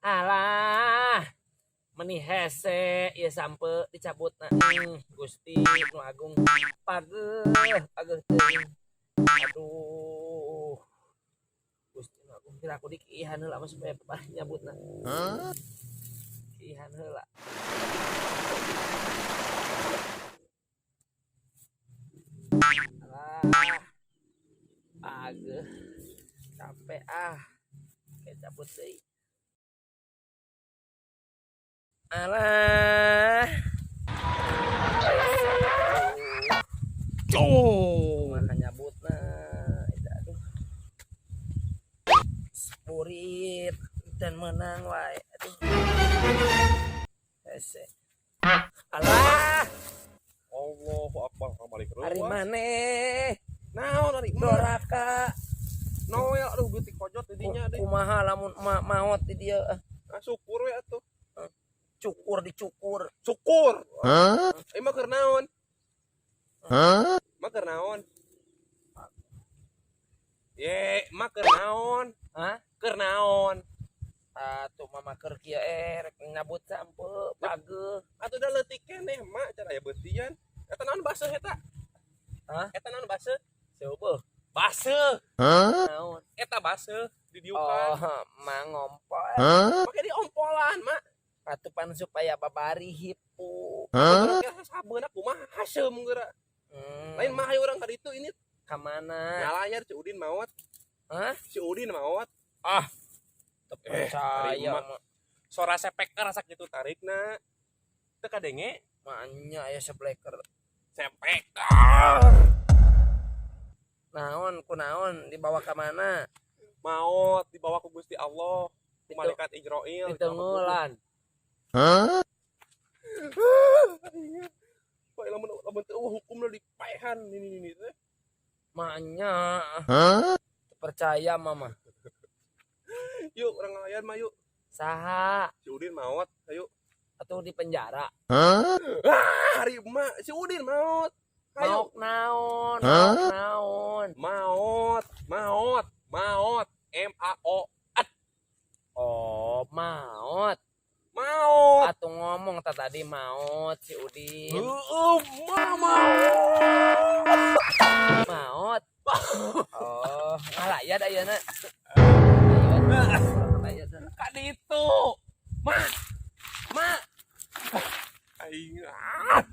Alah, meni hese ieu sampeu dicabutna. Gusti nu agung, pageuh pageuh teuing. Aduh. Gusti nu agung, kira aku dikiihan heula mah supaya babari nyabutna. Kiihan heula. Alah. Pageuh. Capek ah. Kayak cabut deui. Alah. Oh. Makan nyabutna. Aduh. Spurit dan menang wae. Aduh. Hese. Alah, Allahu akbar, kamari ari maneh Naon ari mana? doraka. Noel, aduh, geutik kojot di dinya deui. Kumaha lamun maot di dieu? Ah, syukur we atuh. Cukur dicukur. Syukur. Eh, mah keur naon? Mah keur naon? Ye, mah keur naon? Hah? Keur naon? Atuh mama keur kieu rek nyabut sampeu pageuh. Atuh da leutik keneh mak can aya beutian. Eta naon baseuh eta? Hah? Eta naon baseuh? Seueuh. Baseuh. Naon? Eta baseuh didiukan. Oh, mah ngompol. Make diompolan, mak. Atuh pan supaya babari hipu. Hah? Sabeuna kumaha haseum geura. Lain mah hayu urang ka ditu ini. Ka mana? Ngalayar si Udin maot. Hah? Si Udin maot. Ah. Teu percaya mah. Sora sepeker asa kitu tarikna. Teu kadenge? Maenya aya sebleker. Sepeker. Naon kunaon dibawa ka mana? Maot dibawa ku Gusti Allah, ku malaikat Ijrail. Ditengeulan. Hah? Pak, lamun lamun teu hukumna dipaehan ini ini teh. Maenya. Teu percaya mama. Yuk urang ngalayan mah yuk. Saha? Si Udin maot, ayo. Atuh di penjara. Ah, hari emak si Udin maot. Ayo. Maok naon? Maok naon? Maot, maot, maot. M A O T. Oh, maot. Maot. Atuh ngomong tak tadi maot si Udin. Heeh, maot. Maot. Oh, ngalayat ayeuna. Ayeuna. Ka ditu. Ma. Ma. Aing. Ah.